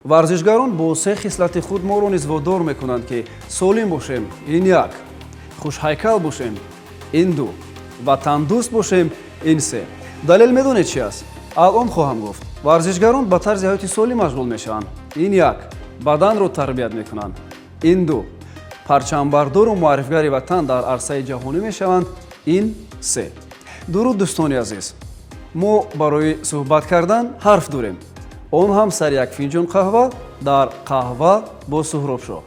Варзишгарон бо се хислати худ моро низ водор мекунанд, ки солим бошем, ин як, хушҳайкал бошем, ин ду, ватандӯст бошем, ин се. Далел медонед чи аст? Алон хоҳам гуфт. Варзишгарон ба тарзи ҳаёти солим машғул мешаванд, ин як, баданро тарбият мекунанд, ин ду, парчамбардору муаррифгари ватан дар арсаи ҷаҳонӣ мешаванд, ин се. Дуруд, дӯстони азиз! Мо барои суҳбат кардан ҳарф дорем, он ҳам сари як финҷон қаҳва дар «Қаҳва бо Суҳробшоҳ».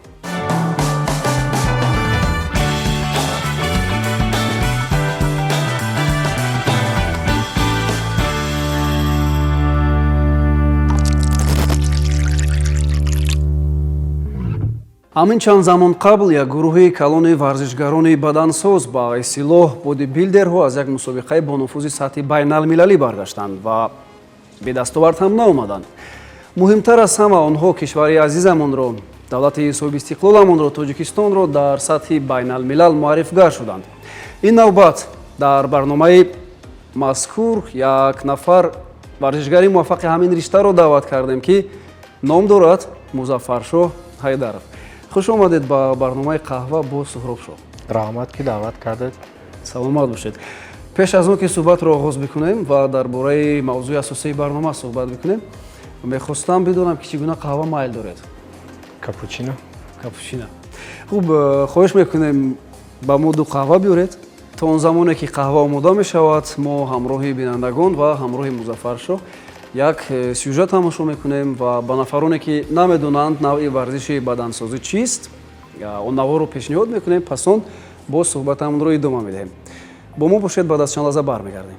Ҳамин чанд замон қабл як гурӯҳи калони варзишгарони бадансоз, ба истилоҳ бодибилдерҳо, аз як мусобиқаи бонуфузи сатҳи байналмилалӣ баргаштанд ва бедастовард ҳам наомаданд. Муҳимтар аз ҳама, онҳо кишвари азизамонро, давлати соҳибистиқлоламонро, Тоҷикистонро дар сатҳи байналмилал муаррифгар шуданд. Ин навбат дар барномаи мазкур як нафар варзишгари муваффақи ҳамин риштаро даъват кардем, ки ном дорад Музаффаршоҳ Ҳайдаров. Хуш омадед ба барномаи «Қаҳва бо Суҳробшоҳ». Раҳмат, ки даъват кардед. Саломат бошед. Пеш аз он ки суҳбатро оғоз бикунем ва дар бораи мавзӯи асосии барнома суҳбат бикунем, мехостам бидонам, ки чӣ гуна қаҳва майл доред? Капучино. Капучино. Хуб, хоҳиш мекунем, ба мо ду қаҳва биёред. То он замоне ки қаҳва омода мешавад, мо ҳамроҳи бинандагон ва ҳамроҳи Музаффаршоҳ як сюжет тамошо мекунем ва ба нафароне, ки намедонанд навъи варзиши бадансозӣ чист, он наворро пешниҳод мекунем. Пас он боз суҳбатамонро идома медиҳем. Бо мо бошед, баъд аз чанд лаҳза бармегардем.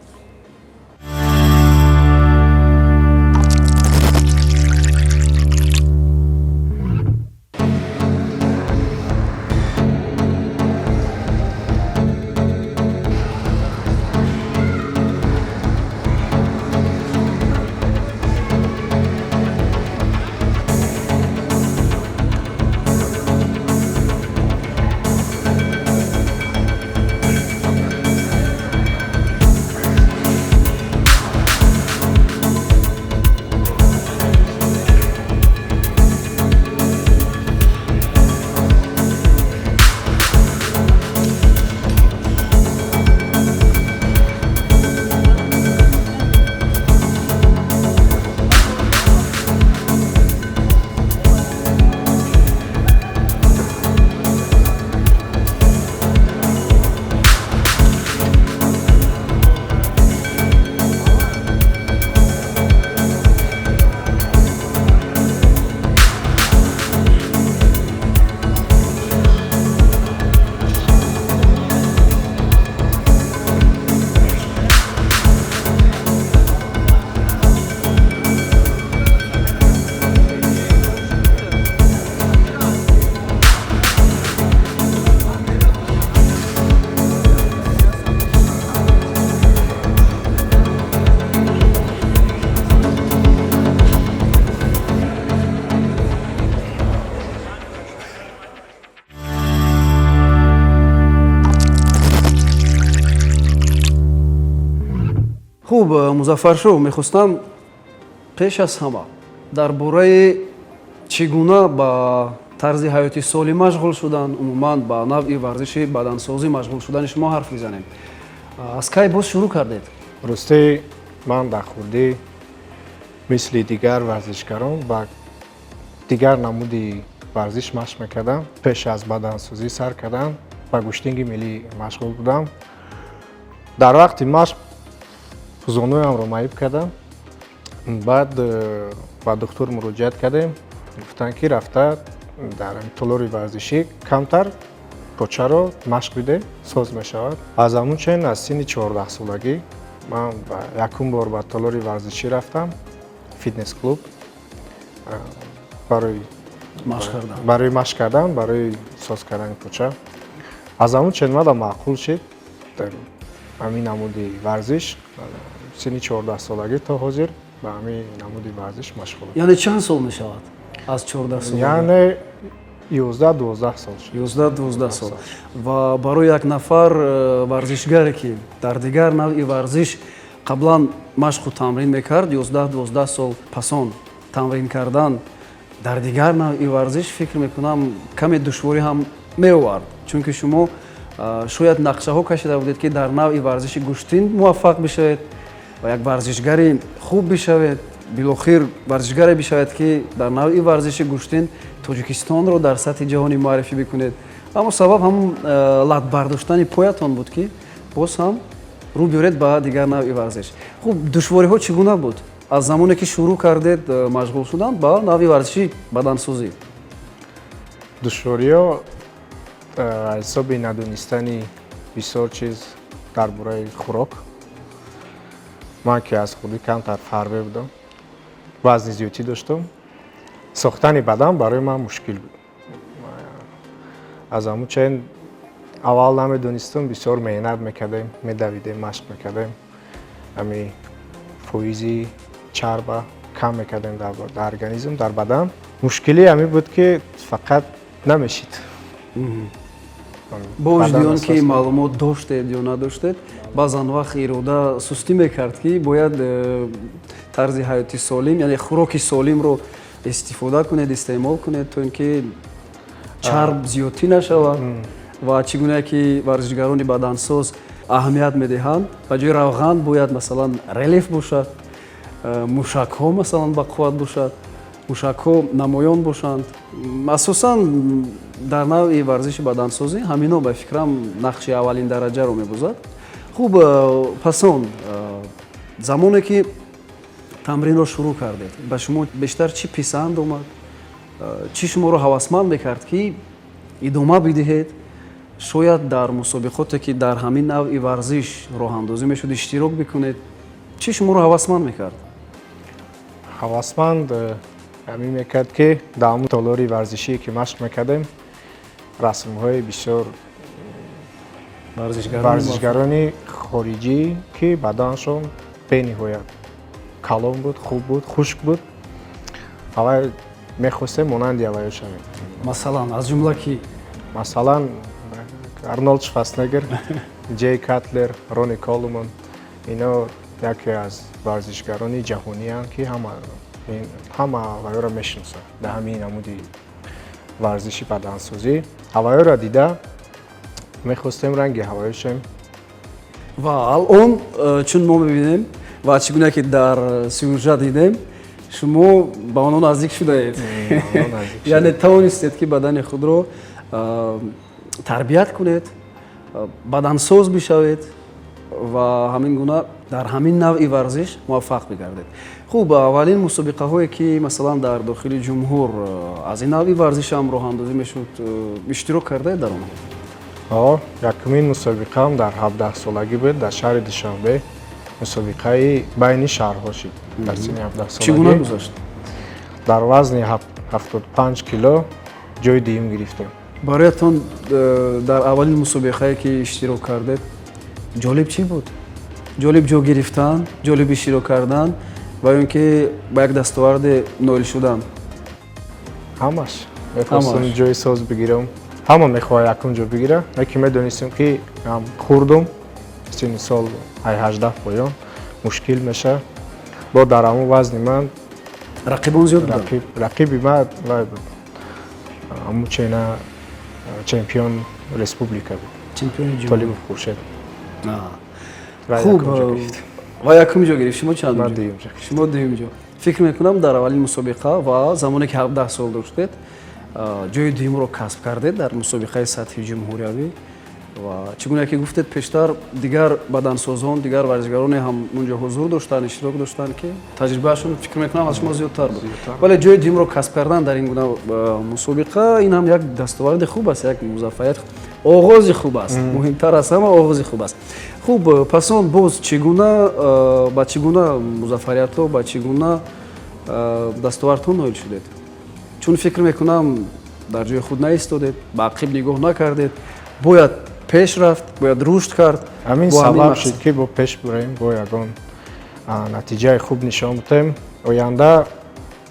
Хуб, Музаффаршоҳ, мехостам пеш аз ҳама дар бораи чӣ гуна ба тарзи ҳаёти солим машғул шудан, умуман ба навъи варзиши бадансозӣ машғул шудани шумо ҳарф мезанем. Аз кай боз шурӯъ кардед? Ростӣ, ман дар хурдӣ мисли дигар варзишгарон ба дигар намуди варзиш машқ мекардам. Пеш аз бадансозӣ сар кардан ба гӯштинги миллӣ машғул будам. Дар вақти машқ зонуямро маиб кардам. Баъд ба духтур муроҷиат кардем, гуфтанд, ки рафта дар толори варзишӣ камтар почаро машқ биде, соз мешавад. Аз ҳамун чен, аз синни 14-солагӣ ман якум бор ба толори варзишӣ рафтам, фитнес клуб, барои машқ кардан. Барои машқ кардан, барои соз кардани поча. Аз ҳамун чен мада маъқул шид ҳамин намуди варзиш. Синни 14-солагӣ то ҳозир ба ҳамин намуди варзиш машғулам. Яъне чанд сол мешавад аз 14 сол? Яъне 11-12 сол шуд. 11-12 сол. Ва барои як нафар варзишгаре, ки дар дигар навъи варзиш қаблан машқу тамрин мекард, 11-12 сол пасон тамрин кардан Дар дигар навъи варзиш, фикр мекунам, каме душворӣ ҳам меовард, чунки шумо шояд нақшаҳо кашида будед, ки дар навъи варзиши гӯштин муваффақ бишавед ва як варзишгари хуб бишавед, билохир варзишгаре бишавед, ки дар навъи варзиши гӯштин Тоҷикистонро дар сатҳи ҷаҳонӣ муаррифӣ бикунед. Аммо сабаб ҳамун лат бардоштани поятон буд, ки боз ҳам рӯ биёред ба дигар навъи варзиш. Хуб, душвориҳо чӣ гуна буд аз замоне ки шурӯъ кардед машғул шудан ба навъи варзиши бадансозӣ? Душвориҳо аз ҳисоби надонистани бисёр чиз дар бораи хӯрок. Ман ки аз хурдӣ камтар фарбе будам, вазни зиёдтӣ доштам, сохтани бадан барои ман мушкил буд. Аз ҳамун чен аввал намедонистам, бисёр меҳнат мекардем, медавидем, машқ мекардем, ҳами фоизи чарба кам мекардем дар организм, дар бадан. Мушкилӣ ҳамин буд, ки фақат намешид. Бо вуҷуди он ки маълумот доштед ё надоштед, баъзан вақт ирода сустӣ мекард, ки бояд тарзи ҳаёти солим, яъне хӯроки солимро истифода кунед, истеъмол кунед, то ин ки чарб зиёдтӣ нашавад. Ва чӣ гуна ки варзишгарони бадансоз аҳамият медиҳанд, ба ҷои равған бояд, масалан, релеф бошад, мушакҳо, масалан, бақувват бошад, мушакҳо намоён бошанд. Асосан дар навъи варзиши бадансозӣ ҳамино, ба фикрам, нақши аввалин дараҷаро мебозад. Хуб, пас он замоне ки тамринро шурӯъ кардед, ба шумо бештар чӣ писанд омад, чӣ шуморо ҳавасманд мекард, ки идома бидиҳед, шояд дар мусобиқоте, ки дар ҳамин навъи варзиш роҳандозӣ мешуд, иштирок бикунед? Чӣ шуморо ҳавасманд мекард? Ҳавасманд ҳамин мекард, ки дар ҳамун толори варзишие, ки машқ мекардем, расмҳои бисёр варзишгарони хориҷӣ, ки баданшон бениҳоят калон буд, хуб буд, хушк буд. Аввал мехостем монанди авваё шавем. Масалан, аз ҷумла ки? Масалан, Арнолд Шварценеггер, Ҷей Катлер, Рони Колман. Ино яке аз варзишгарони ҷаҳониянд, ки ҳама авваёро мешиносанд дар ҳамин намуди варзиши бадансозӣ. Ҳаваёро дида мехостем ранги ҳаваё шавем. Ва алон чун мо мебинем ва чӣ гуна ки дар сюжет дидем, шумо ба онҳо наздик шудаед, яъне тавонистед, ки бадани худро тарбият кунед, бадансоз бишавед ва ҳамин гуна дар ҳамин навъи варзиш муваффақ бигардед. Хуб, аввалин мусобиқаҳое, ки, масалан, дар дохили ҷумҳур аз ин навъи варзиш ҳам роҳандозӣ мешуд, иштирок кардаед дар онҳо? Якумин мусобиқаам дар 17-солагӣ буд, дар шаҳри Душанбе мусобиқаи байни шаҳрҳо шид дар синни 17-солагӣ. Чӣ гуна гузашт? Дар вазни 75 кило ҷои дуюм гирифтем. Бароятон дар аввалин мусобиқае, ки иштирок кардед, ҷолиб чӣ буд? Ҷолиб ҷо гирифтан, ҷолиб иштирок кардан ва ё ин ки ба як дастоварде ноил шудан? Ҳамаш. Мехостам ҷои соз бигирам. Ҳама мехоҳад якум ҷо бигира, лекин медонистем, ки хурдум, синни сол ай 18 поён мушкил меша. Бо дар ҳамон вазни ман Рақибон зиёд буданд? Рақиби ман вай буд, ҳамун чена чемпион республика буд. Чемпиони? Толибов Хуршед. Хуб, ва якум ҷо гирифт. Шумо чанд? Ман дуюм ҷо. Шумо дуюм ҷо. Фикр мекунам, дар аввалин мусобиқа ва замоне ки 17 сол доштед, ҷои дуюмро касб кардед дар мусобиқаи сатҳи ҷумҳуриявӣ. Ва чӣ гуна ки гуфтед пештар, дигар бадансозон, дигар варзишгароне ҳам унҷо ҳузур доштанд, иштирок доштанд, ки таҷрибаашон, фикр мекунам, аз шумо зиёдтар буд, вале ҷои дуюмро касб кардан дар ин гуна мусобиқа, ин ҳам як дастоварди хуб аст, як музаффарият, оғози хуб аст. Муҳимтар аз ҳама оғози хуб аст. Хуб, пас он боз чӣ гуна, ба чӣ гуна музаффариятҳо, ба чӣ гуна дастовардҳо ноил шудед? Чун фикр мекунам, дар ҷои худ наистодед, ба ақиб нигоҳ накардед, бояд пеш рафт, бояд рушд кард. Ҳамин сабаб шуд, ки бо пеш бурем, бо ягон натиҷаи хуб нишон будем. Оянда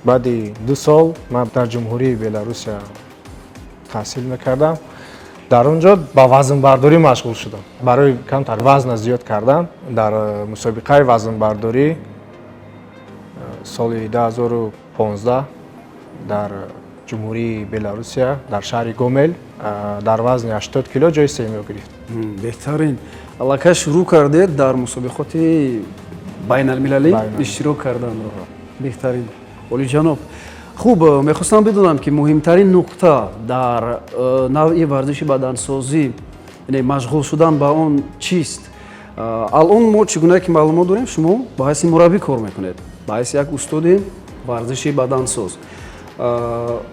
баъди 2 сол ман дар Ҷумҳурии Беларусия таҳсил мекардам. Дар он ҷо ба вазнбардорӣ машғул шудам. Барои камтар вазна зиёд кардан дар мусобиқаи вазнбардорӣ соли 2015. Дар Ҷумҳурии Беларусия, дар шаҳри Гомел, дар вазни 80 кило ҷои сеюмро гирифт. Беҳтарин. Аллакай шурӯъ кардед дар мусобиқоти байналмилалӣ иштирок карданро. Беҳтарин. Олиҷаноб, хуб, мехостам бидонам, ки муҳимтарин нуқта дар навъи варзиши бадансозӣ, яъне машғул шудан ба он чист? Алон мо чӣ гуна ки маълумот дорем, шумо ба ҳайси мураббӣ кор мекунед, ба ҳайси як устоди варзиши бадансоз.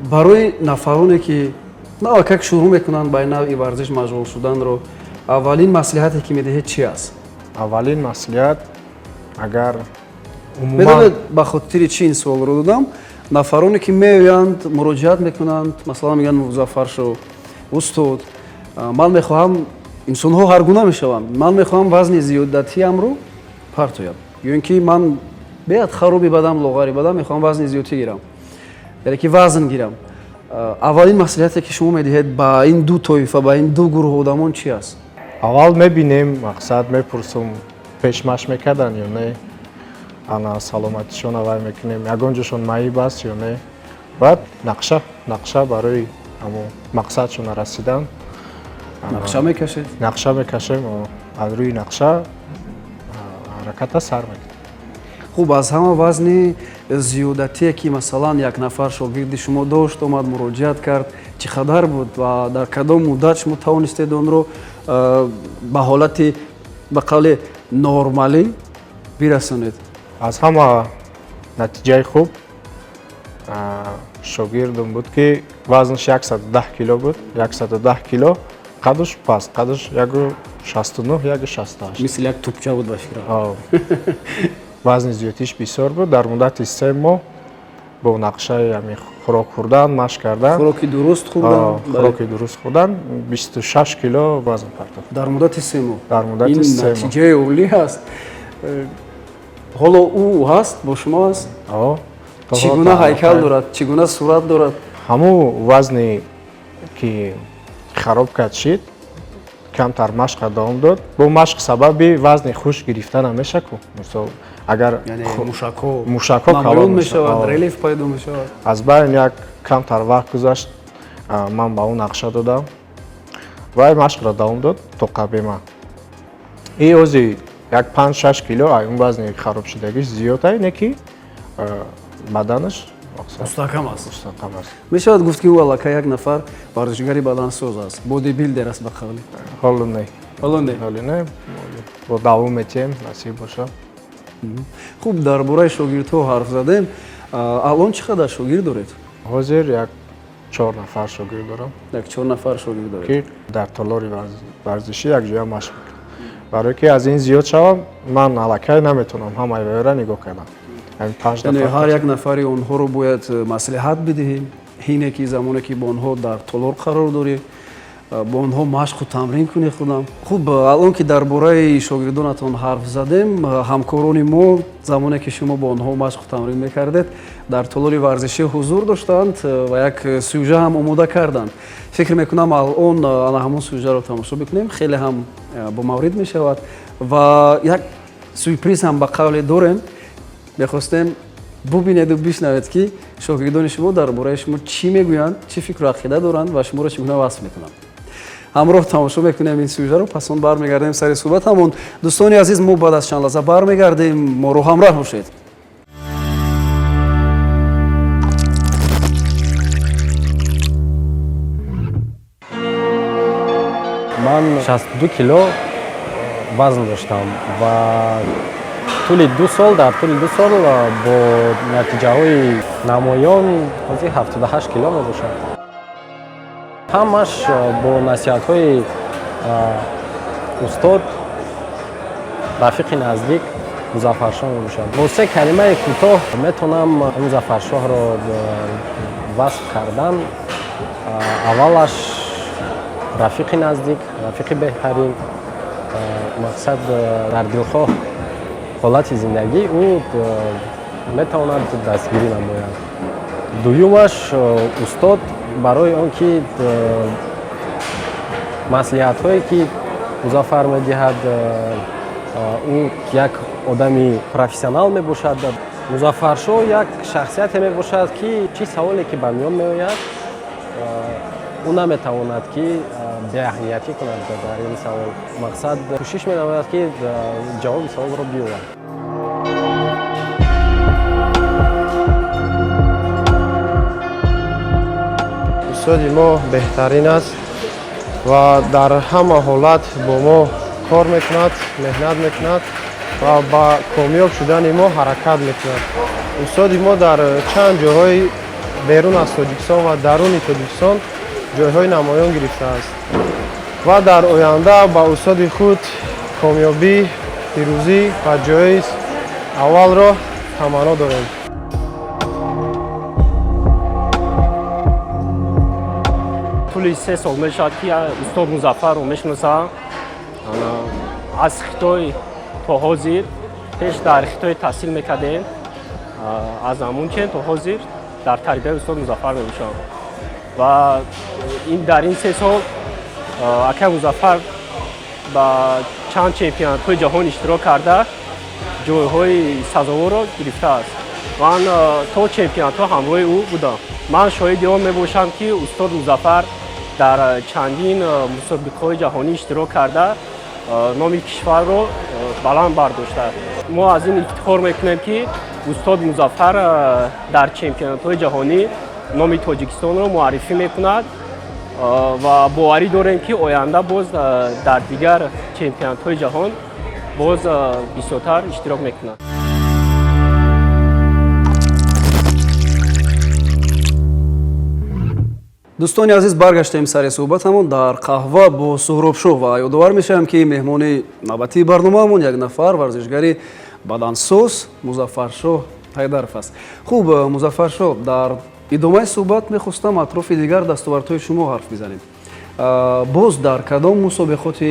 Барои нафароне, ки навакак шурӯъ мекунанд ба ин навъи варзиш машғул шуданро, аввалин маслиҳате, ки медиҳед, чи аст? Аввалин маслиҳат, агар умуман Медонед, ба хотири чӣ ин суолро додам? Нафароне, ки меоянд, муроҷиат мекунанд, масалан, мегӯянд: «Музаффаршо, устод, ман мехоҳам», инсонҳо ҳаргуна мешаванд, «ман мехоҳам вазни зиёдатиамро партоям» ё ин ки «ман беҳад хароби бадам, лоғари бадам, мехоҳам вазни зиёдтӣ гирам, яъне ки вазн гирам». Аввалин маслиҳате, ки шумо медиҳед ба ин ду тоифа, ба ин ду гурӯҳ одамон, чи аст? Аввал мебинем, мақсад, мепурсум, пеш машқ мекардан ё не, ана саломатишон аввал мекунем, ягон ҷошон маиб аст ё не. Баъд нақша барои ҳамо мақсадшона расидан. Нақша мекашед? Нақша мекашем, аз рӯи нақша ҳараката сар мекунем. Хуб, аз ҳама вазни зиёдатие, ки масалан як нафар шогирди шумо дошт, омад, муроҷиат кард, чӣ қадар буд ва дар кадом муддат шумо тавонистед онро ба ҳолати, ба қавле, нормалӣ бирасонед? Аз ҳама натиҷаи хуб шогирдам буд, ки вазнаш 110 кило буд, 110 кило, қадаш паст, қадаш 1,69, 1,68. Мисли як тӯпча буд, ба фикрам. Вазни зиёдтиш бисёр буд. Дар муддати 3 моҳ бо нақшаи ҳамин хӯрок хӯрдан, машқ кардан, хӯроки дуруст хӯрдан. Хӯроки дуруст хӯрдан, 26 кило вазн партофт. Дар муддати 3 моҳ? Дар муддати Ин 3 моҳ. натиҷаи олӣ ҳаст. Ҳоло ӯ ҳаст, бо шумо аст? Чӣ гуна ҳайкал дорад, чӣ гуна сурат дорад? Ҳамун вазне, ки хароб кард шид, камтар машқа давом дод. Бо машқ сабаби вазни хуш гирифта намеша ку, мисол, агар мушакҳо мушакҳо намоён мешавад, релеф пайдо мешавад. Аз байн як камтар вақт гузашт, ман ба ӯ нақша додам, вай машқро давом дод то қабли ман. И ози як 5-6 кило он вазни харобшудагиш зиёд ай, не ки баданаш мустаҳкам аст. Мустаҳкам аст. Мешавад гуфт, ки ӯ аллакай як нафар варзишгари бадансоз аст, бодибилдер аст, ба қавли? Ҳоло не. Ҳоло не? Ҳоло не, бо давом метиҳем, насиб бошад. Хуб, дар бораи шогирдҳо ҳарф задем. Алон чӣ қадар шогирд доред? Ҳозир як чор нафар шогирд дорам. Як чор нафар шогирд доред. Ки дар толори варзишӣ якҷоя машқ мекунам, барое ки аз ин зиёд шавам, ман аллакай наметавонам ҳамаи вайро нигоҳ кардам. Яъне ҳар як нафари онҳоро бояд маслиҳат бидиҳӣ, ҳине ки замоне ки бо онҳо дар толор қарор дорӣ, бо онҳо машқу тамрин кунӣ худам. Хуб, алон ки дар бораи шогирдонатон ҳарф задем, ҳамкорони мо замоне ки шумо бо онҳо машқу тамрин мекардед, дар толори варзишӣ ҳузур доштанд ва як сюжа ҳам омода карданд. Фикр мекунам, алон ана ҳамон сюжаро тамошо бикунем, хеле ҳам бомаврид мешавад ва як сюрприз ҳам, ба қавле, дорем. Мехостем бубинеду бишнавед, ки шогирдони шумо дар бораи шумо чӣ мегӯянд, чӣ фикру ақида доранд ва шуморо чӣ гуна васф мекунанд. Ҳамроҳ тамошо мекунем ин сюжаро, пас он бармегардем сари суҳбатамон. Дӯстони азиз, мо баъд аз чанд лаҳза бармегардем, моро ҳамроҳ бошед. Ман 62 кило вазн доштам ва тӯли 2 сол, дар тӯли 2 сол бо натиҷаҳои намоён ҳозир 78 кило мебошад. Ҳамаш бо насиҳатҳои устод, рафиқи наздик Музаффаршоҳ мебошад. Бо се калимаи кӯтоҳ метавонам Музаффаршоҳро васф кардан. Аввалаш, рафиқи наздик, рафиқи беҳтарин. Мақсад, дар дилхоҳ ҳолати зиндагӣ ӯ метавонад дастгирӣ намояд. Дуюмаш, устод, барои он ки маслиҳатҳое, ки Музаффар медиҳад, ӯ як одами профессионал мебошад. Музаффаршоҳ як шахсияте мебошад, ки чӣ саволе ки ба миён меояд, ӯ наметавонад ки беаҳамиятӣ кунад дар ин савол. Мақсад, кӯшиш менамояд, ки ҷавоби саволро биёбад. Устоди мо беҳтарин аст ва дар ҳама ҳолат бо мо кор мекунад, меҳнат мекунад ва ба комёб шудани мо ҳаракат мекунад. Устоди мо дар чанд ҷойҳои берун аз Тоҷикистон ва даруни Тоҷикистон ҷойҳои намоён гирифтааст ва дар оянда ба устоди худ комёбӣ, пирӯзӣ ва ҷойи аввалро таманно дорем. Тӯли 3 сол мешавад, ки устод Музаффарро мешиносам. Аз Хитой то ҳозир, пеш дар Хитой таҳсил мекардем, аз ҳамун чен то ҳозир дар тарбияи устод Музаффар мебошам ва дар ин 3 сол акай Музаффар ба чанд чемпионатҳои ҷаҳон иштирок карда, ҷойҳои сазоворро гирифтааст. Ман то чемпионатҳо ҳамроҳи ӯ будам. Ман шоҳиди он мебошам, ки устод Музаффар дар чандин мусобиқаҳои ҷаҳонӣ иштирок карда, номи кишварро баланд бардоштааст. Мо аз ин ифтихор мекунем, ки устод Музаффар дар чемпионатҳои ҷаҳонӣ номи Тоҷикистонро муаррифӣ мекунад ва боварӣ дорем, ки оянда боз дар дигар чемпионатҳои ҷаҳон боз бисёртар иштирок мекунад. Дӯстони азиз, баргаштем сари суҳбатамон дар қаҳва бо Суҳробшоҳ ва ёдовар мешавем, ки меҳмони навбатии барномаамон як нафар варзишгари бадансоз Музаффаршоҳ Ҳайдаров аст. Хуб, Музаффаршоҳ, дар идомаи суҳбат мехостам атрофи дигар дастовардҳои шумо ҳарф бизанем. Боз дар кадом мусобиқоти,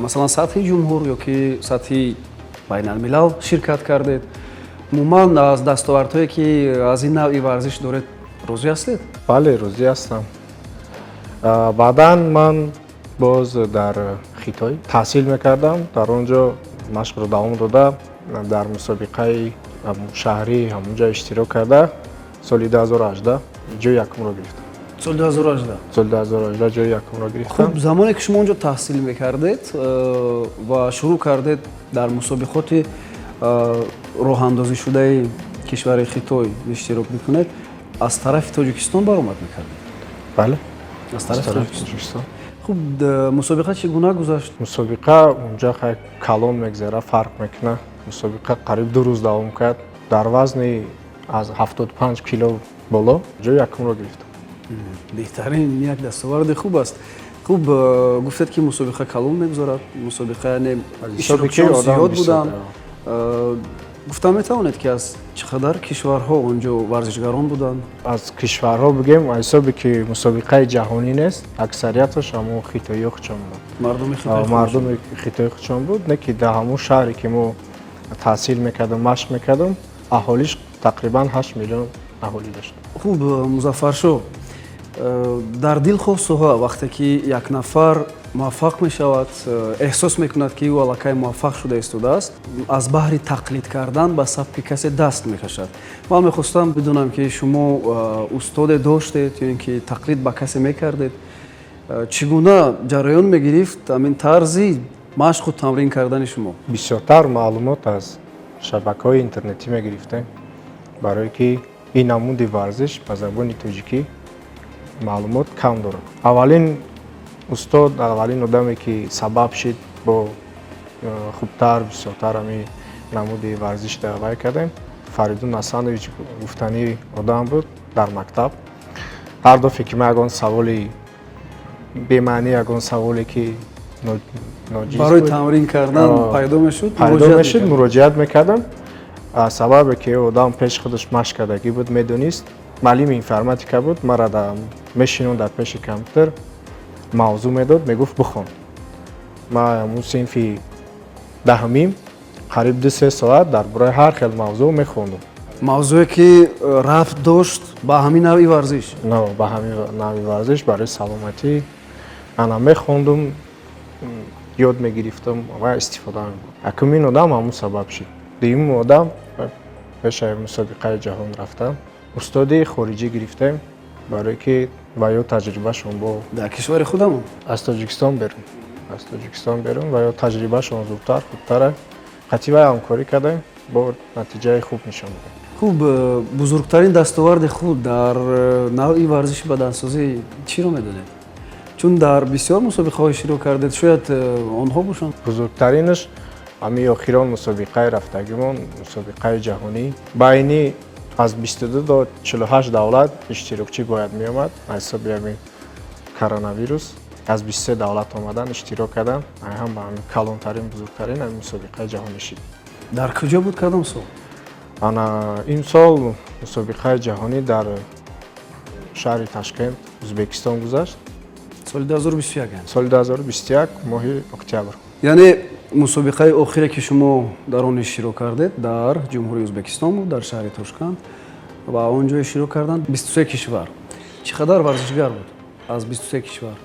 масалан, сатҳи ҷумҳур ё ки сатҳи байналмилал ширкат кардед? Умуман, аз дастовардҳое, ки аз ин навъи варзиш доред, розӣ ҳастед? Бале, розӣ ҳастам. Баъдан ман боз дар Хитой таҳсил мекардам, дар он ҷо машқро давом дода, дар мусобиқаи шаҳрӣ ҳамонҷо иштирок карда, соли 2018 ҷои якумро гирифтам. Соли 2018? Соли 2018 ҷои якумро гирифтам. Хуб, замоне ки шумо онҷо таҳсил мекардед ва шурӯъ кардед дар мусобиқоти роҳандозишудаи кишвари Хитой иштирок мекунед, аз тарафи Тоҷикистон баромад мекардед? Бале. Аз тарафи Тоҷикистон. Хуб, мусобиқа чӣ гуна гузашт? Мусобиқа онҷа хай калон мегзара, фарқ мекунад. Мусобиқа қариб 2 рӯз давом кард. Дар вазни аз 75 кило боло ҷои якумро гирифтам. Беҳтарин, як дастоварди хуб аст. Хуб, гуфтед, ки мусобиқа калон мегузарад, мусобиқа, яъне иштирокчиён зиёд буданд. Гуфта метавонед, ки аз чӣ қадар кишварҳо онҷо варзишгарон буданд? Аз кишварҳо бигем, аз ҳисобе ки мусобиқаи ҷаҳонӣ нест, аксарияташ ҳамон хитоиё худшон буд. Мардуми Хитой. Мардуми хитои худшон буд, не ки дар ҳамон шаҳре ки мо таҳсил мекардам, машқ мекардам, аҳолиш тақрибан 8 миллион аҳолӣ дошт. Хуб, Музаффаршоҳ, дар дилхоҳ соҳа вақте ки як нафар муваффақ мешавад, эҳсос мекунад, ки ӯ аллакай муваффақ шуда истодааст, аз баҳри тақлид кардан ба сабки касе даст мекашад. Ман мехостам бидонам, ки шумо устоде доштед ё ин ки тақлид ба касе мекардед? Чӣ гуна ҷараён мегирифт ҳамин тарзи машқу тамрин кардани шумо? Бисёртар маълумот аз шабакаҳои интернетӣ мегирифтем, барое ки ин намуди варзиш ба забони тоҷикӣ маълумот кам дорад. Аввалин устод, аввалин одаме, ки сабаб шид бо хубтар, бисёртар ҳамин намуди варзиш даъвай кардем, Фаридун Ҳасанович гуфтанӣ одам буд дар мактаб. Ҳар дафъе ки ман ягон саволи бемаънӣ, ягон саволе ки ноҷиз барои тамрин кардан пайдо мешуд, пайдо мешуд, муроҷиат мекардам. Сабабе ки одам пеши худаш машқ кардагӣ буд, медонист, муаллими информатика буд, мара мешинонд дар пеши компютер, мавзӯъ медод, мегуфт: «Бихон». Ман ҳамун синфи даҳумим қариб 2-3 соат дар бораи ҳар хел мавзӯъ мехондум. Мавзӯе ки рабт дошт ба ҳамин навъи варзиш? Ба ҳамин навъи варзиш, барои саломатӣ ана мехондум, ёд мегирифтам ва истифода мебурдам. Якумин одам ҳамун сабаб шид. Дуюм одам Пешаи мусобиқаи ҷаҳон рафтам, устоди хориҷӣ гирифтем, барое ки ва ё таҷрибашон бо Дар кишвари худамон? Аз Тоҷикистон берун ва ё таҷрибашон зудтар, хубтара. Қатъи вай ҳамкорӣ кардем, бо натиҷаи хуб нишон додем. Хуб, бузургтарин дастоварди худ дар навъи варзиши бадансозӣ чиро медонед? Чун дар бисёр мусобиқаҳо иштирок кардед, шояд онҳо бошанд. Бузургтаринаш ҳамин охирон мусобиқаи рафтагимон, мусобиқаи ҷаҳонӣ, байни аз 22 до 48 давлат иштирокчӣ бояд меомад. Аз ҳисоби ҳамин коронавирус аз 23 давлат омадан, иштирок карданд. Ҳам ба ҳамин калонтарин, бузургтарин ҳамин мусобиқаи ҷаҳонӣ шид. Дар куҷо буд, кадом сол? Ана имсол мусобиқаи ҷаҳонӣ дар шаҳри Ташкент, Ӯзбекистон гузашт. Соли 2021, яъне? Соли 2021, моҳи октябр. Яъне мусобиқаи охире, ки шумо дар он иштирок кардед, дар Ҷумҳурии Ӯзбекистон буд, дар шаҳри Тошканд, ва он ҷо иштирок карданд 23 кишвар. Чӣ қадар варзишгар буд аз 23 кишвар?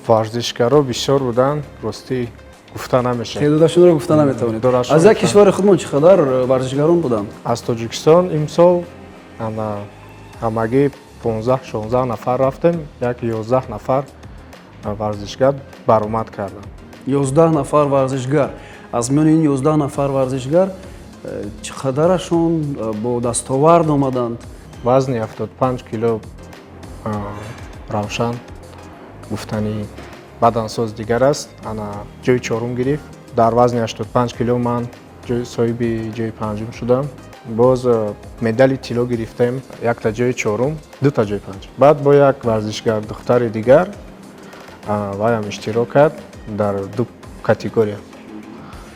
Варзишгаро бисёр буданд, ростӣ, гуфта намешавад. Теъдодашонро гуфта наметавонед? Дорашон Аз як гуфта. кишвари худмон чӣ қадар варзишгарон буданд? Аз Тоҷикистон имсол ана ҳамагӣ 15-16 нафар рафтем, як 11 нафар варзишгар баромад карданд. 11 нафар варзишгар. Аз миёни ин 11 нафар варзишгар чӣ қадарашон бо дастовард омаданд? Вазни 75 кило Равшан, гуфтани бадансоз дигар аст, ана ҷои чорум гирифт. Дар вазни 85 кило ман соҳиби ҷои панҷум шудам. Боз медали тилло гирифтем, якта ҷои чорум, дута ҷои панҷум. Баъд бо як варзишгар духтари дигар, вайам иштирок кард дар ду категория,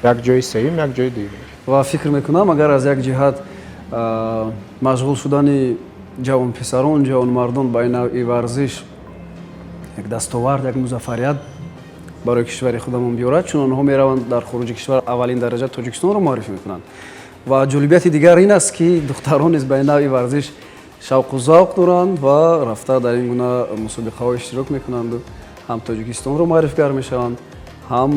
як ҷои сеюм, як ҷои дуюм. Ва фикр мекунам, агар аз як ҷиҳат машғул шудани ҷавонписарон, ҷавонмардон ба ин навъи варзиш як дастовард, як музаффарият барои кишвари худамон биёрад, чун онҳо мераванд дар хориҷи кишвар, аввалин дараҷа Тоҷикистонро муаррифӣ мекунанд. Ва ҷолибияти дигар ин аст, ки духтарон низ ба ин навъи варзиш шавқу завқ доранд ва рафта дар ин гуна мусобиқаҳо иштирок мекунанду ҳам Тоҷикистонро муаррифгар мешаванд, ҳам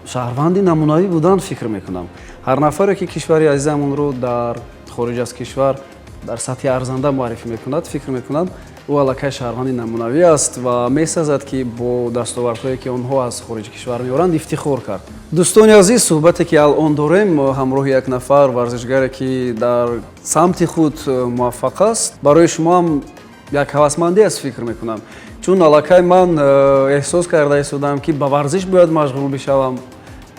шаҳрванди намунавӣ будан. Фикр мекунам, ҳар нафаре, ки кишвари азизамонро дар хориҷ аз кишвар дар сатҳи арзанда муаррифӣ мекунад, фикр мекунам, ӯ аллакай шаҳрванди намунавӣ аст ва месазад, ки бо дастовардҳое, ки онҳо аз хориҷи кишвар меоранд, ифтихор кард. Дӯстони азиз, суҳбате, ки алон дорем ҳамроҳи як нафар варзишгаре, ки дар самти худ муваффақ аст, барои шумо ҳам як ҳавасмандӣ аст, фикр мекунам, чун аллакай ман эҳсос карда истодам, ки ба варзиш бояд машғул бишавам,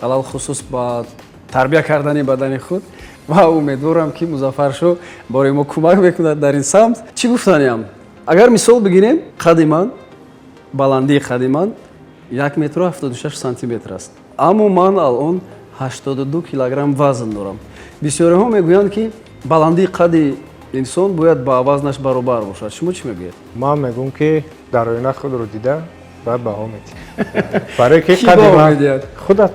алалхусус ба тарбия кардани бадани худ, ва умедворам, ки Музаффаршо барои мо кӯмак мекунад дар ин самт. Чӣ гуфтаниам? Агар мисол бигирем, қади ман, баландии қади ман 1 метру 76 сантиметр аст, аммо ман алон 82 килограмм вазн дорам. Бисёриҳо мегӯянд, ки баландии қади инсон бояд ба вазнаш баробар бошад. Шумо чӣ мегӯед? Ман мегӯм, ки дар оина худро дида, баъд баҳо медиҳӣ, барое ки Кӣ қади баҳо ман медиҳад? Худат.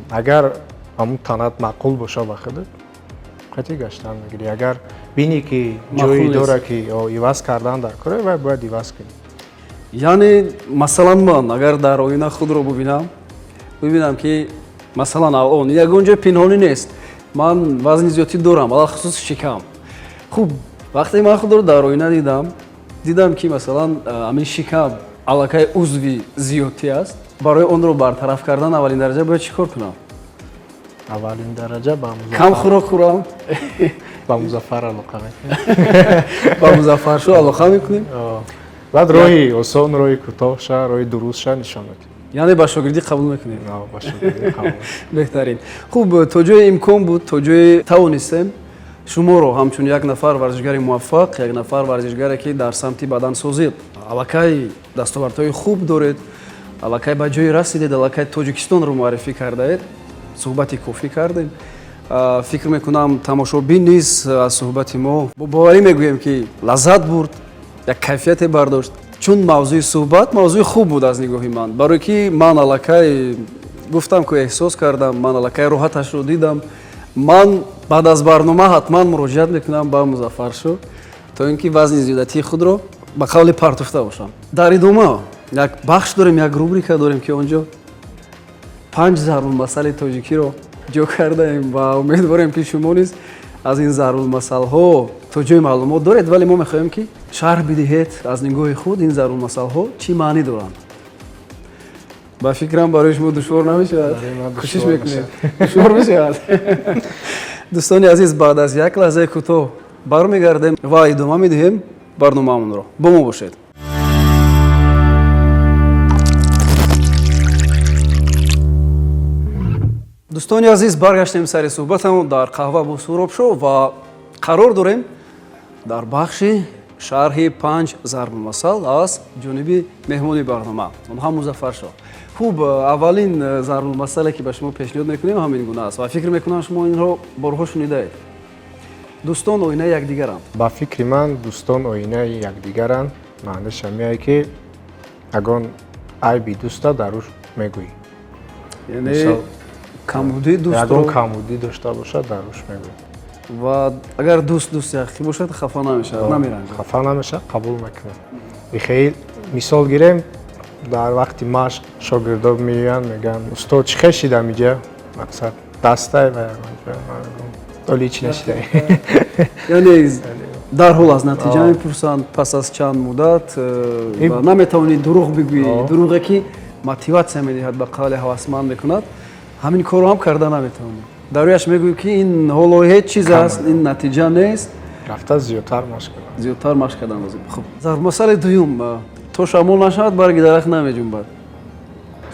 Агар ҳамун танат маъқул боша ба худат, қатъи гаштан мегирӣ. Агар бинӣ, ки Маъқул ҷое нест. дора, ки иваз кардан дар кора, вай бояд иваз кунӣ. Яъне, масалан, ман агар дар оина худро бубинам, бибинам, ки масалан алон ягон ҷои пинҳонӣ нест, ман вазни зиёдтӣ дорам, алалхусус шикам. Хуб, вақте ман худро дар оина дидам, дидам, ки масалан ҳамин шикам аллакай узви зиёдтӣ аст, барои онро бартараф кардан аввалин дараҷа бояд чӣ кор кунам? Аввалин дараҷа ба Кам хӯрок хӯрам? Ба Музаффар алоқа мекунем. Ба Музаффаршо алоқа мекунем. Баъд роҳи осон, роҳи кӯтоҳша, роҳи дурустша нишон медиҳем. Яъне ба шогирдӣ қабул мекунем? Ба шогирдӣ қабул. Беҳтарин. Хуб, то ҷое имкон буд, то ҷое тавонистем шуморо ҳамчун як нафар варзишгари муваффақ, як нафар варзишгаре, ки дар самти бадансозӣ аллакай дастовардҳои хуб доред, аллакай ба ҷое расидед, аллакай Тоҷикистонро муаррифӣ кардаед, суҳбати кофӣ кардем. Фикр мекунам, тамошобин низ аз суҳбати мо, бо боварӣ мегӯем, ки лаззат бурд, як кайфияте бардошт, чун мавзӯи суҳбат мавзӯи хуб буд аз нигоҳи ман, барое ки ман аллакай гуфтам, ки эҳсос кардам, ман аллакай роҳаташро дидам. Ман баъд аз барнома ҳатман муроҷиат мекунам ба Музаффаршо, то ин ки вазни зиёдатии худро ба қавли партофта бошам. Дар идома як бахш дорем, як рубрика дорем, ки он ҷо панҷ зарбулмасали тоҷикиро ҷо кардаем ва умедворем, ки шумо низ Аз ин зарбулмасалҳо то ҷои маълумот доред, вале мо мехоҳем, ки шарҳ бидиҳед аз нигоҳи худ, ин зарбулмасалҳо чӣ маънӣ доранд. Ба фикрам, барои шумо душвор намешавад. Кӯшиш мекунед, душвор мешавад. Дӯстони азиз, баъд аз як лаҳзаи кӯтоҳ бармегардем ва идома медиҳем барномаамонро. Бо мо бошед. Дӯстони азиз, баргаштем сари суҳбатамон дар «Қаҳва бо Суҳробшо» ва қарор дорем дар бахши шарҳи панҷ зарбулмасал аз ҷониби меҳмони барнома, он ҳам Музаффаршоҳ. Хуб, аввалин зарбулмасале, ки ба шумо пешниҳод мекунем, ҳамин гуна аст ва фикр мекунам, шумо инро борҳо шунидаед: дӯстон оинаи якдигаранд. Ба фикри ман, дӯстон оинаи якдигаранд маъниша меояд, ки ягон айби дӯста дар ӯ мегӯӣ. Яъне камбудии ягон дӯстро камбудӣ дошта бошад, дар ӯш мегӯӣ. Ва агар дӯст дӯсти ҳақиқӣ бошад, хафа намешавад, намеранҷад. Хафа намешавад, қабул мекунад. Бихел мисол гирем, дар вақти машқ шогирдо меоянд, мегӯянд: «Устод, чӣ хел шидам иҷа?» Мақсад, дастай ва ягон ҷо. Ман мегӯям: «Оли ҳеч нашидай». Яъне дарҳол аз натиҷа мепурсанд пас аз чанд муддат ва наметавонӣ дурӯғ бигӯӣ. Дурӯғе, ки мотиватсия медиҳад, ба қавле ҳавасманд мекунад, ҳамин корро ҳам карда наметавонӣ. Дар рӯяш мегӯӣ, ки ин ҳоло ҳеҷ чиз аст, ин натиҷа нест. Рафта зиёдтар машқ кунам. Зиёдтар машқ кардан лозим. Хуб, зарбулмасали дуюм: то шамол нашавад, барги дарахт намеҷунбад.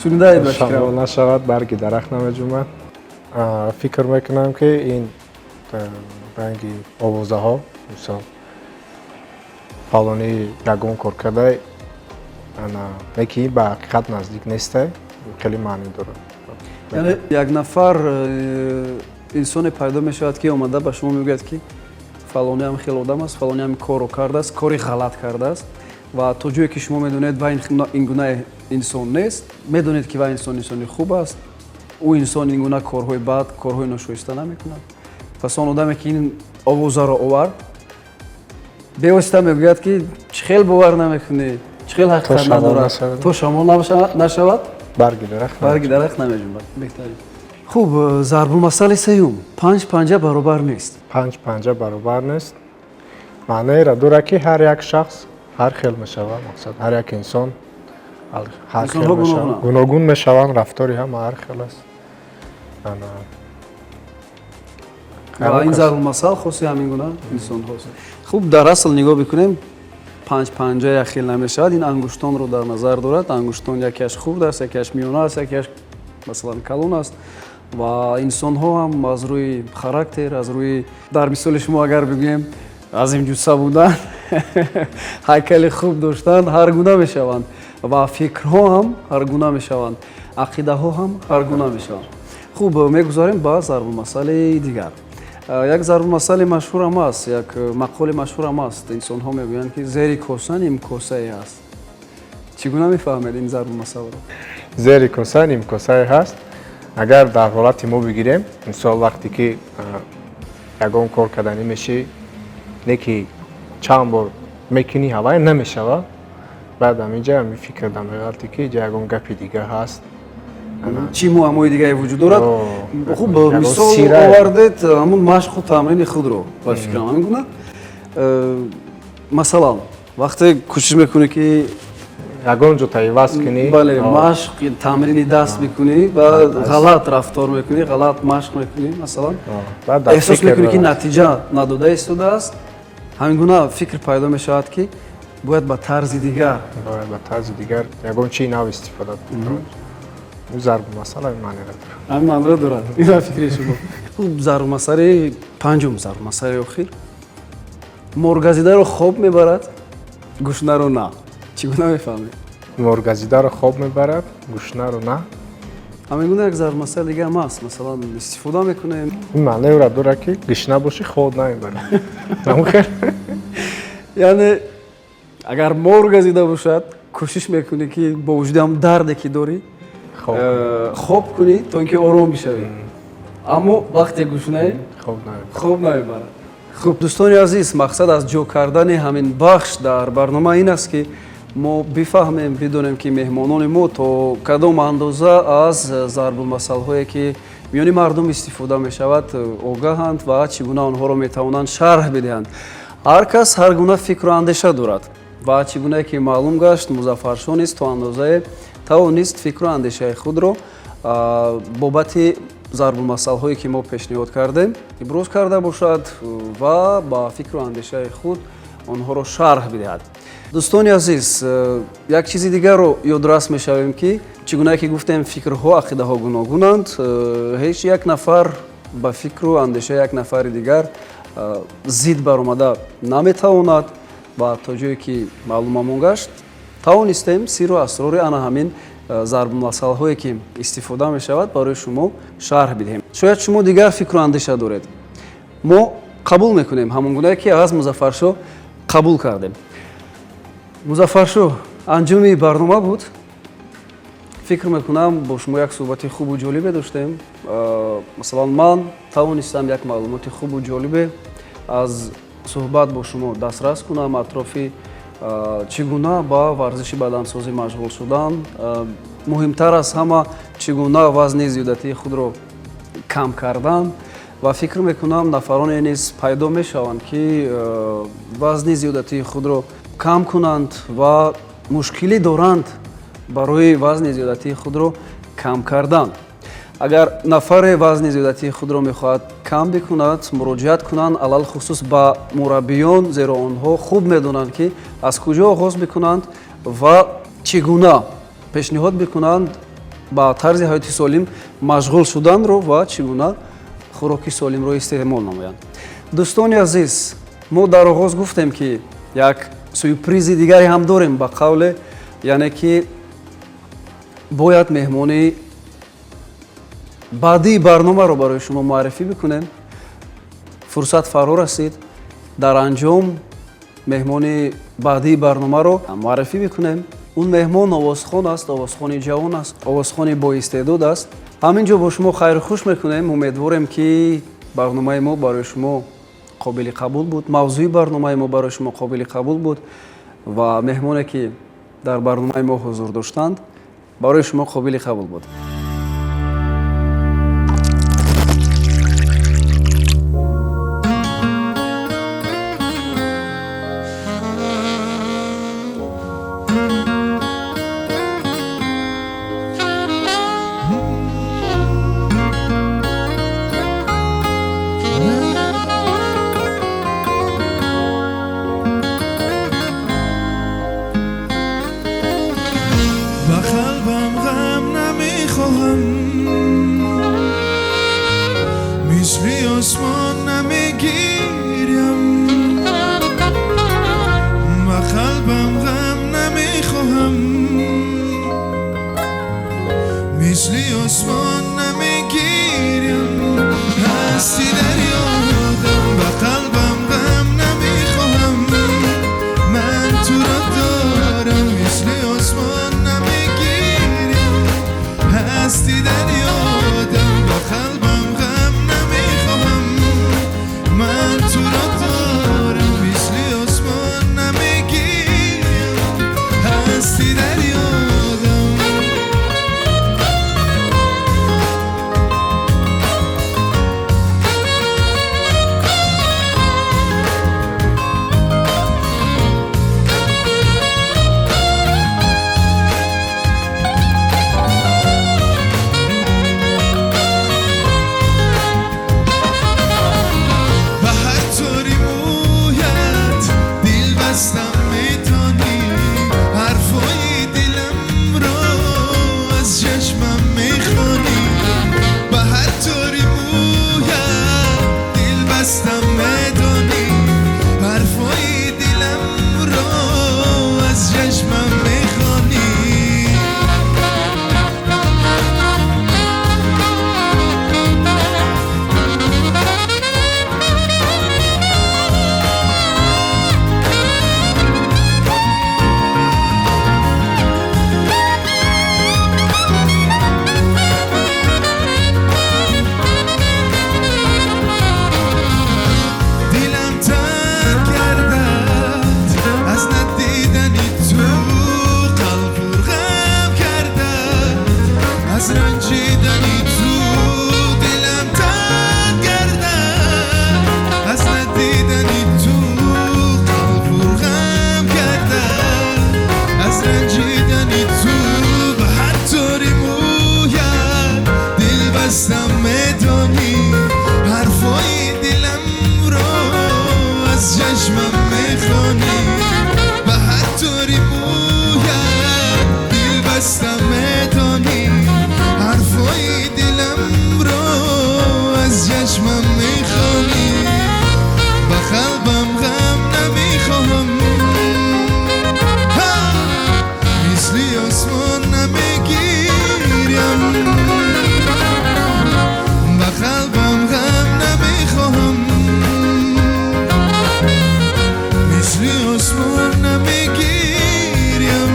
Шунидаед, ба Шамол фикрам? нашавад, барги дарахт намеҷунбад. Фикр мекунам, ки ин ранги овозаҳо, мисол, фалонӣ ягон кор кардай, ана не ки ба ҳақиқат наздик нестай, хеле маънӣ дорад. Яъне як нафар инсоне пайдо мешавад, ки омада ба шумо мегӯяд, ки фалонӣ ҳам хел одам аст, фалонӣ ҳам корро кардааст, кори ғалат кардааст, ва то ҷое ки шумо медонед, ва ин гуна инсон нест, медонед, ки ва инсон инсони хуб аст, ӯ инсон ин гуна корҳои бад, корҳои ношоиста намекунад. Пас он одаме, ки ин овозаро овард, бевосита мегӯяд, ки чӣ хел бовар намекунӣ, чӣ хел ҳақиқат шамол надорад. Нашавад. То шамол нашавад, барги дарахт барги дарахт намеҷунбад. Беҳтарин. Хуб, зарбулмасали сеюм: панҷ панҷа баробар нест. Панҷ панҷа баробар нест маънаеро дорад, ки ҳар як шахс ҳар хел мешавад. Мақсад, ҳар як инсон ҳар хел Инсонҳо мешавад. Гуногунанд. Гуногун мешаванд, рафтори ҳама ҳар хел аст. Ана Ва ягон ин зарбулмасал хоси ҳамин гуна инсонҳост. Хуб, дар асл нигоҳ бикунем, панҷ панҷа як хел намешавад. Ин ангуштонро дар назар дорад. Ангуштон якеаш хурд аст, якеаш миёна аст, якеаш, масалан, калон аст, ва инсонҳо ҳам аз рӯи характер, аз рӯи, дар мисоли шумо агар бигӯем, азимҷусса будан, ҳайкали хуб доштан, ҳар гуна мешаванд ва фикрҳо ҳам ҳар гуна мешаванд, ақидаҳо ҳам ҳар гуна мешаванд. Хуб, мегузарем ба зарбулмасали дигар. Як зарбулмасали машҳурам аст, як мақоли машҳурам аст. Инсонҳо мегӯянд, ки зери коса нимкосае ҳаст. Чӣ гуна мефаҳмед ин зарбулмасалро? Зери коса нимкосае ҳаст. Агар дар ҳолати мо бигирем, мисол, вақте ки ягон кор карданӣ мешӣ, не ки чанд бор мекунӣ, ҳавай намешавад, баъд ҳаминҷа ҳами фикр дамеғалте, ки иҷа ягон гапи дига ҳаст. Чӣ муаммои дигаре вуҷуд дорад? Хуб, ягон мисол сира. овардед ҳамун машқу тамрини худро, ба фикрам, ҳамин гуна. Масалан, вақте кӯшиш мекунӣ, ки ягон ҷо таиваз кунӣ. Бале, машқ, тамрини даст мекунӣ ва ғалат рафтор мекунӣ, ғалат машқ мекунӣ, масалан, Баъд дар эҳсос фикр мекунӣ, ки дорад. натиҷа надода истодааст, ҳамин гуна фикр пайдо мешавад, ки бояд ба тарзи дигар. Бояд ба тарзи дигар ягон чизи нав истифода кунӣ. Зарбулмасал ҳамин маъниро дорад. Ҳамин маъниро дорад, ин ба фикри шумо. Хуб, зарбулмасали панҷум, зарбулмасали охир: моргазидаро хоб мебарад, гушнаро на. Чӣ гуна мефаҳмед? Моргазидаро хоб мебарад, гушнаро на. Ҳамин гуна як зарбулмасали дига ҳам аст, масалан, истифода мекунем. Ин маънаеро дорад, ки гушна бошӣ, хоб намебарад. Намухел? Яъне агар мор газида бошад, кӯшиш мекунӣ, ки бо вуҷуди ҳам дарде, ки дорӣ, хоб хоб кунӣ, то ин ки ором бишавӣ, аммо вақте гушнаӣ, хоб намебарад. Хоб намебарад. Хуб, дӯстони азиз, мақсад аз ҷо кардани ҳамин бахш дар барнома ин аст, ки мо бифаҳмем, бидонем, ки меҳмонони мо то кадом андоза аз зарбулмасалҳое, ки Миёни мардум истифода мешавад, огаҳанд ва чӣ гуна онҳоро метавонанд шарҳ бидиҳанд. Ҳар кас ҳар гуна фикру андеша дорад ва чӣ гунае ки маълум гашт, Музаффаршо низ то андозае тавонист фикру андешаи худро бобати зарбулмасалҳое, ки мо пешниҳод кардем, иброз карда бошад ва ба фикру андешаи худ онҳоро шарҳ бидиҳад. Дӯстони азиз, як чизи дигарро ёдрас мешавем, ки чӣ гунае ки гуфтем, фикрҳо, ақидаҳо гуногунанд. Ҳеҷ як нафар ба фикру андешаи як нафари дигар зид баромада наметавонад ва то ҷое ки маълумамон гашт, тавонистем сирру асрори ана ҳамин зарбулмасалҳое, ки истифода мешавад, барои шумо шарҳ бидиҳем. Шояд шумо дигар фикру андеша доред, мо қабул мекунем, ҳамон гунае ки аз Музаффаршо қабул кардем. Музаффаршо, анҷоми барнома буд. Фикр мекунам, бо шумо як суҳбати хубу ҷолибе доштем. Масалан, ман тавонистам як маълумоти хубу ҷолибе аз суҳбат бо шумо дастрас кунам атрофи чӣ гуна ба варзиши бадансозӣ машғул шудан, муҳимтар аз ҳама, чӣ гуна вазни зиёдатии худро кам кардан. Ва фикр мекунам, нафароне низ пайдо мешаванд, ки вазни зиёдатии худро кам кунанд ва мушкилӣ доранд барои вазни зиёдатии худро кам кардан. Агар нафаре вазни зиёдатии худро мехоҳад кам бикунад, муроҷиат кунанд алалхусус ба мураббиён, зеро онҳо хуб медонанд, ки аз куҷо оғоз бикунанд ва чӣ гуна пешниҳод бикунанд ба тарзи ҳаёти солим машғул шуданро ва чӣ гуна хӯроки солимро истеъмол намоянд. Дӯстони азиз, мо дар оғоз гуфтем, ки як сюрпризи дигаре ҳам дорем, ба қавле, яъне ки бояд меҳмони баъдии барномаро барои шумо муаррифӣ бикунем. Фурсат фаро расид, дар анҷом меҳмони баъдии барномаро муаррифӣ бикунем. Он меҳмон овозхон аст, овозхони ҷавон аст, овозхони боистеъдод аст. Ҳамин ҷо бо шумо хайру хуш мекунем. Умедворем, ки барномаи мо барои шумо қобили қабул буд, мавзӯи барномаи мо барои шумо қобили қабул буд ва меҳмоне, ки дар барномаи мо ҳузур доштанд, барои шумо қобили қабул буд. Ба қалбам ғам намехоҳад. از چشمم میخوانی. به هر طوری بوید دل بستم میدانی، حرفای دلم رو از چشمم میخوانی. به قلبم غم نمیخواهم، مثل آسمان نمیگیریم. به قلبم غم نمیخواهم، مثل آسمان نمیگیریم.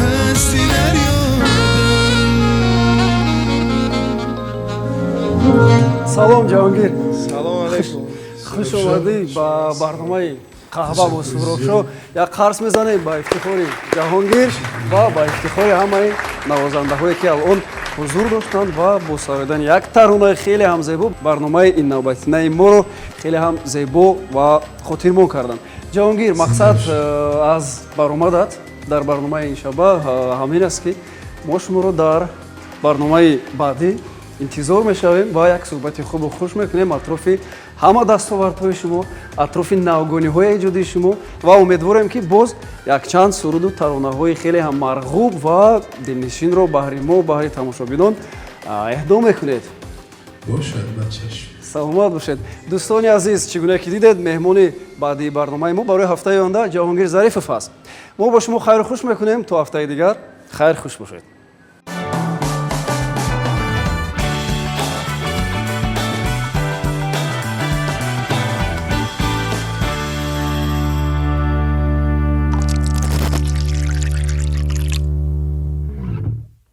هستی در یادم. Салом, Ҷаҳонгир. Салом алейкум. Хуш омадӣ ба барномаи «Қаҳва бо Суҳробшо». Як қарс мезанем ба ифтихори Ҷаҳонгир ва ба ифтихори ҳамаи навозандаҳое, ки алон ҳузур доштанд ва бо сароидани як таронаи хеле ҳам зебо барномаи ин навбатинаи моро хеле ҳам зебо ва хотирмон карданд. Ҷаҳонгир, мақсад аз баромадат дар барномаи ин шаба ҳамин аст, ки мо шуморо дар барномаи баъдӣ интизор мешавем ва як суҳбати хубу хуш мекунем атрофи ҳама дастовардҳои шумо, атрофи навгониҳои эҷодии шумо ва умедворем, ки боз якчанд суруду таронаҳои хеле ҳам марғуб ва дилнишинро баҳри мо, баҳри тамошобинон эҳдо мекунед. Бошад, ба чашм. Саломат бошед. Дӯстони азиз, чӣ гуна ки дидед, меҳмони баъдии барномаи мо барои ҳафтаи оянда Ҷаҳонгир Зарифов аст. Мо бо шумо хайру хуш мекунем то ҳафтаи дигар. Хайр, хуш бошед.